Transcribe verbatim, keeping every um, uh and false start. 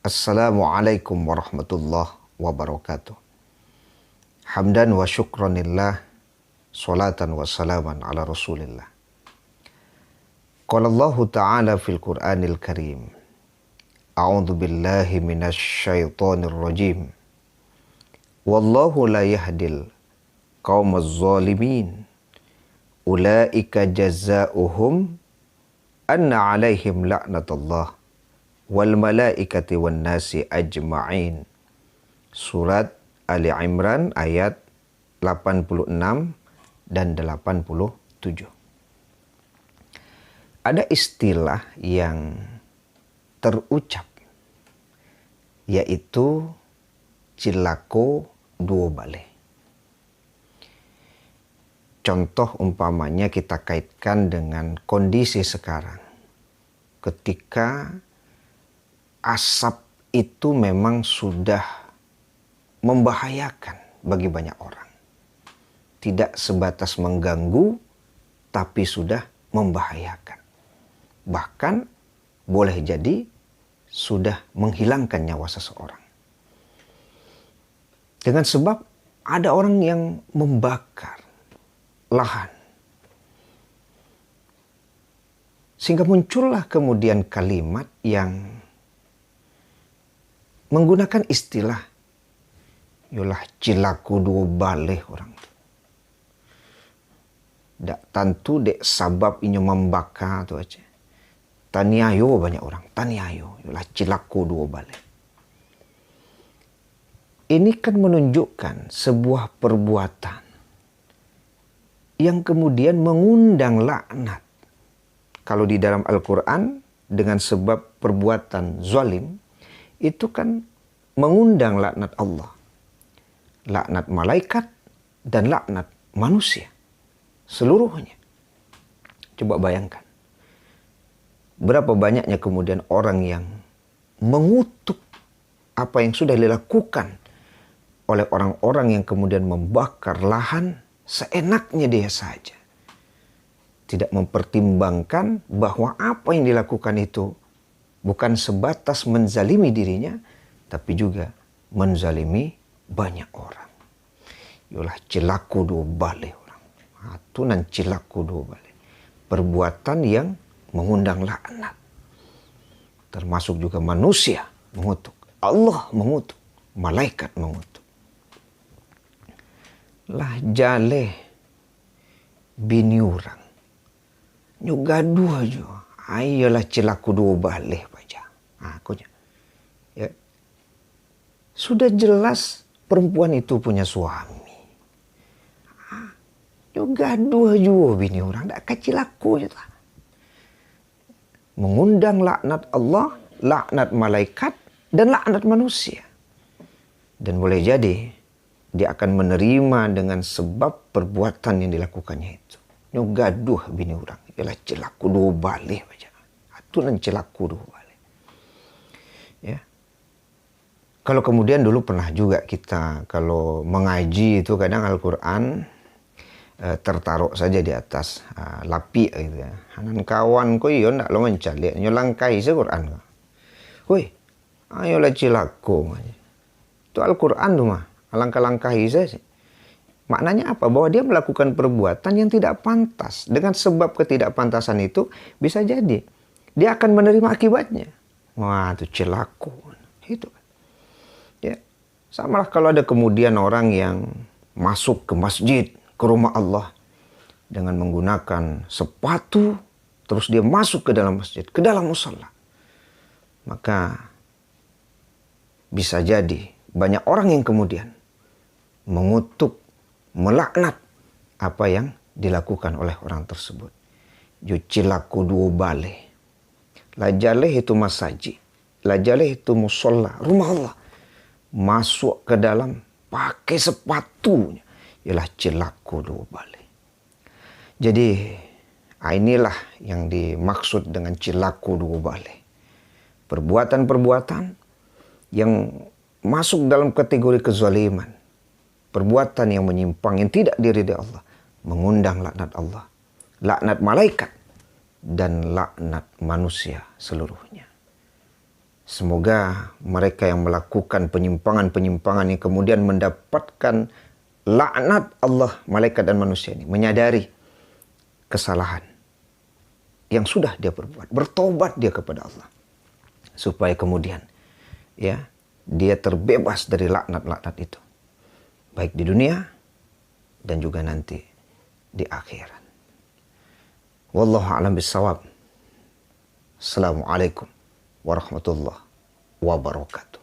Assalamualaikum warahmatullahi wabarakatuh. Hamdan wa syukranillah, salatan wa salaman ala Rasulillah. Qala Allahu ta'ala fil Qur'anil Karim, a'udzu billahi minasy syaithanir rajim. Wallahu la yahdil qaumaz zalimin. Ulaika jazauhum anna alaihim laknatullah wal malaikati wan nasi ajma'in. Surat Ali Imran ayat lapan puluh enam dan delapan puluh tujuh. Ada istilah yang terucap, yaitu cilako duo baleh. Contoh umpamanya kita kaitkan dengan kondisi sekarang. Ketika asap itu memang sudah membahayakan bagi banyak orang. Tidak sebatas mengganggu, tapi sudah membahayakan. Bahkan boleh jadi sudah menghilangkan nyawa seseorang. Dengan sebab ada orang yang membakar lahan. Sehingga muncullah kemudian kalimat yang menggunakan istilah, yolah, cilako duo baleh urang tu. Dak tantu dek sabab inyo mambaka tu aja. Taniayo banyak urang, taniayo, yolah, cilako duo baleh. Ini kan menunjukkan sebuah perbuatan yang kemudian mengundang laknat. Kalau di dalam Al-Quran, dengan sebab perbuatan zalim, itu kan mengundang laknat Allah, laknat malaikat, dan laknat manusia seluruhnya. Coba bayangkan, berapa banyaknya kemudian orang yang mengutuk apa yang sudah dilakukan oleh orang-orang yang kemudian membakar lahan seenaknya dia saja. Tidak mempertimbangkan bahwa apa yang dilakukan itu bukan sebatas menzalimi dirinya, tapi juga menzalimi banyak orang. Yolah, cilako duo baleh urang. Ha, tu nan cilako duo baleh. Perbuatan yang mengundang laknat. Termasuk juga manusia mengutuk. Allah mengutuk. Malaikat mengutuk. Lah jaleh bini urang. Nyo gaduah juo. Ayolah, cilako duo baleh paja. Ha, ko nyo. Ya. Sudah jelas perempuan itu punya suami. Ha, nyo gaduah juo bini urang, dak ka cilako juo lah. Mengundang laknat Allah, laknat malaikat, dan laknat manusia. Dan boleh jadi, dia akan menerima dengan sebab perbuatan yang dilakukannya itu. Nyo gaduah bini urang, yolah, cilako duo baleh paja. Ha, tu nan cilako duo baleh. Ya. Kalau kemudian dulu pernah juga kita, kalau mengaji itu kadang Al-Quran, eh, tertaruh saja di atas, ah, lapik gitu ya. Nan kawan ko iyo ndak lo mancaliak, nyo langkahi se Quran ko. Woi, ayolah cilako. Tu Al-Quran tu mah, alangkah-langkahi saja. Maknanya apa? Bahwa dia melakukan perbuatan yang tidak pantas. Dengan sebab ketidakpantasan itu, bisa jadi dia akan menerima akibatnya. Wah, tu cilako. Itu kan. Ya. Samalah kalau ada kemudian orang yang masuk ke masjid, ke rumah Allah, dengan menggunakan sepatu, terus dia masuk ke dalam masjid, ke dalam musala. Maka bisa jadi banyak orang yang kemudian mengutuk, melaknat apa yang dilakukan oleh orang tersebut. Jo cilako duo baleh. Lah jaleh itu masajik, lah jaleh itu musala, rumah Allah. Masuk ke dalam, pakai sepatunya. Yalah, cilako duo baleh. Jadi, ah, inilah yang dimaksud dengan cilako duo baleh. Perbuatan-perbuatan yang masuk dalam kategori kezaliman, perbuatan yang menyimpang, yang tidak diridai Allah, mengundang laknat Allah, laknat malaikat, dan laknat manusia seluruhnya. Semoga mereka yang melakukan penyimpangan-penyimpangan yang kemudian mendapatkan laknat Allah, malaikat dan manusia ini menyadari kesalahan yang sudah dia perbuat, bertobat dia kepada Allah, supaya kemudian, ya, dia terbebas dari laknat-laknat itu, baik di dunia dan juga nanti di akhirat. Wallahu a'lam bissawab. Assalamualaikum warahmatullahi wabarakatuh.